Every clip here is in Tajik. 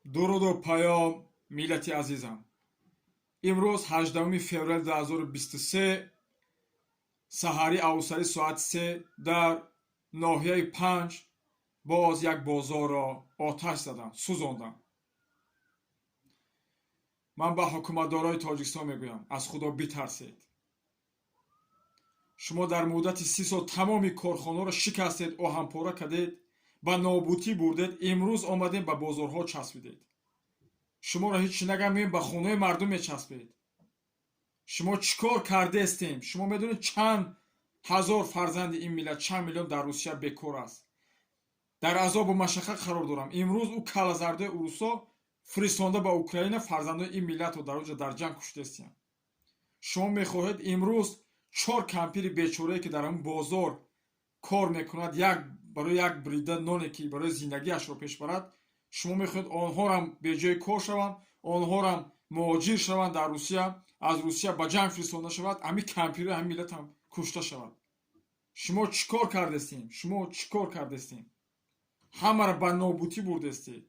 Дуруду паём, миллати азизам. Имрӯз, 18 феврали 2023, саҳари авсари соати 3 дар ноҳияи Панҷ боз як бозорро оташ задам, сӯзондам. Ман ба ҳукуматдорои Тоҷикистон мегӯям: аз Худо битарсед. Шумо дар муддати 30 сол тамоми корхонаро шикастед, оҳанпора кардед, ба нобудӣ бурдед. Имрӯз омадем, ба бозорҳо часпидед. Шуморо ҳеҷ чӣ нагам, меем, ба хонаи мардум мечаспед. Шумо чӣ кор кардестем? Шумо медонед, чанд ҳазор фарзанди ин миллат, чанд миллион дар Русия бекор аст, дар азобу машаққат қарор дорам? Имрӯз ӯ калазардаи урусо фиристонда ба Украина фарзандои ин миллатро дар оҷа дар ҷанг куштестиянд. Шумо мехоҳед имрӯз чор кампири бечорае, ки дар ҳамн бозор кор мекунад, як барои як брида ноне, ки барои зиндагиашро пеш барад, шумо мехоҳед онҳорам беҷои кор шаванд, онҳорам муҳоҷир шаванд дар Русия, аз Русия ба ҷанг фиристонда шавад, ҳамин кампири ҳамин миллатам кушта шавад. Шумо чӣ кор кардестем? Шумо чӣ кор кардестем? Ҳамаро ба нобудӣ бурдестед.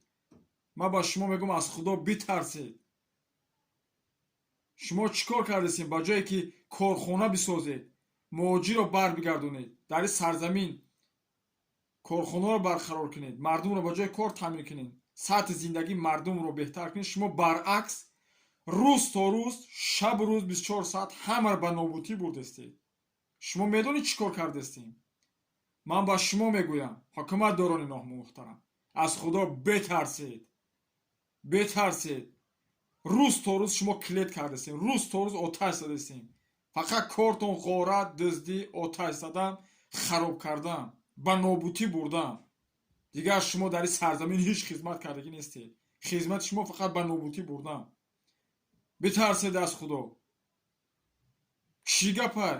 Ман ба шумо мегӯям: аз Худо битарсед. Шумо чӣ кор кардестем? Ба ҷое ки корхона бисозед, муҳоҷирро барбигардонед, дар ин сарзамин корхонаро барқарор кунед, мардумро ба ҷои кор таъмин кунед, сатҳи зиндагии мардумро беҳтар кунед, шумо баръакс рӯз то рӯз, шабу рӯз, 24 соат ҳамаро ба нобудӣ бурдестед. Шумо медонед, чӣ кор кардестем? Ман ба шумо мегӯям, ҳукуматдорони муҳтарам, аз Худо бетарсед, бетарсед. Рӯз то рӯз шумо клет кардестем, рӯз то рӯз оташ задестем. Фақат кортон ғорат, дуздӣ, оташ задан, хароб кардан, ба нобудӣ бурдан. Дигар шумо дар ин сарзамин ҳеҷ хизмат кардагӣ нестед. Хизмати шумо фақат ба нобудӣ бурдан. Битарсед аз Худо. Чӣ гапай?